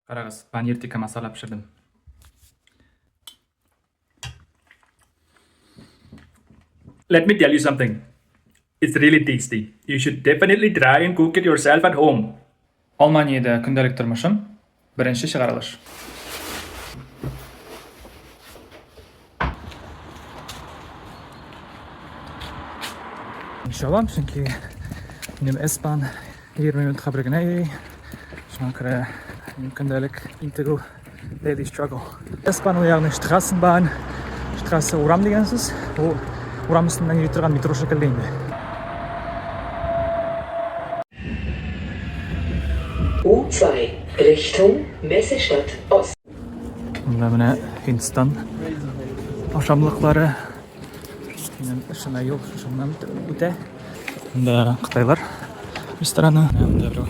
Карагыз, панир тикка масала пешердем. Let me tell you something. It's really tasty. You should definitely try and cook it yourself at home. Алманиядә көндәлек тормышым, беренче чыгарылыш. Чабам, чөнки минем S-Bahn 20 минутка бер генә йөри. Шуңа күрә минем көндәлек интегү daily struggle. S-Bahn ул ягъни Straßenbahn, Straße урам дигән сүз. Ул урам өстеннән йөри торган метро шикелле инде. U2 Richtung Messestadt Ost. Монда менә Һиндстан ашамлыклары. Минем эшемә юл шушыннан үтә. Монда кытайлар рестораны. Монда берәү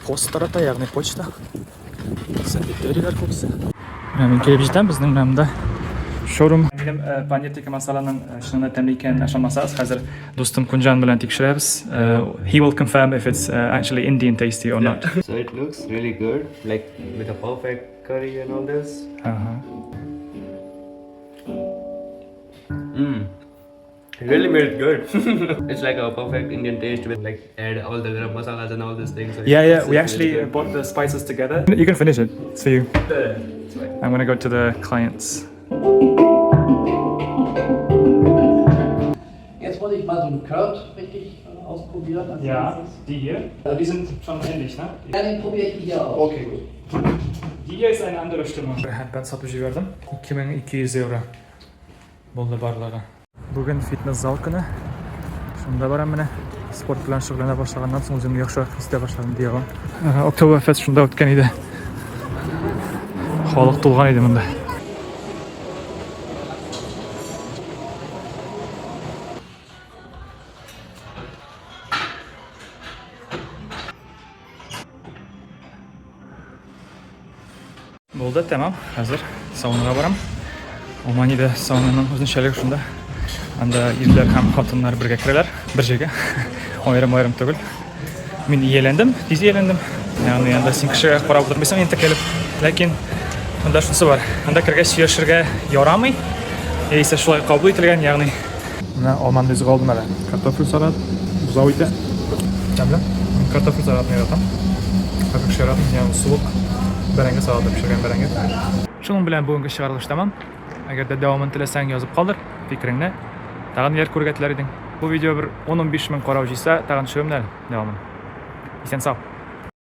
пост тарата, ягъни почта. Сәфитериләр күбесе. Менә мин килеп җитәм, безнең менә монда шоурум. Минем панир тикка масаланың чыннан да тәмле икәнен ышанмасагыз, хәзер дустым Кунҗан белән тикшерәбез. He will confirm if it's actually Indian tasty or not. So it looks really good, like with a perfect curry and all this. Really made it good. It's like a perfect Indian taste with like add all the garam masalas and all these things. So Yeah, yeah, it's we really actually good. bought the spices together. You can finish it. It's for you. I'm gonna go to the clients. Jetzt wollte ich mal so einen Curd richtig ausprobieren. Als erstes. die hier. Also die sind schon ähnlich, ne? Ja, den probiere ich hier aus. Okay, gut. Die hier ist eine andere Stimmung. Ben satıp jiberdim. 2200 euro. Булды барлыгы. Бүген фитнес зал көне. Шунда барам менә. Спорт белән шөгыльләнә башлаганнан соң үземне яхшырак хис итә башладым дия алам. Oktoberfest шунда үткән иде. Халык тулган иде монда. Булды, тәмам. Хәзер саунага барам. Алманиядә саунаның үзенчәлеге шунда. Анда ирләр һәм хатыннар бергә керәләр, бер җиргә. Аерым-аерым түгел. Мин ияләндем, тиз ияләндем. Ягъни анда син кешегә карап утырмыйсың инде текәлеп. Ләкин монда шунысы бар. Анда кергәч сөйләшергә ярамый. Яисә шулай кабул ителгән, ягъни Менә алман ризыгы алдым әле. Картофель салат, бозау ите. Тәмле. Мин картофель салатны яратам. Хәзер кеше яратмый, ягъни суык бәрәңге салаты пешергән бәрәңге. Шуның белән бүгенге чыгарылыш тәмам. Әгәр дә дәвамын теләсәң, язып калдыр фикереңне. Тагын ниләр күрергә теләр идең? Бу видео бер 10-15 мең карау җыйса, тагын төшерермен әле дәвамын. Исән сау.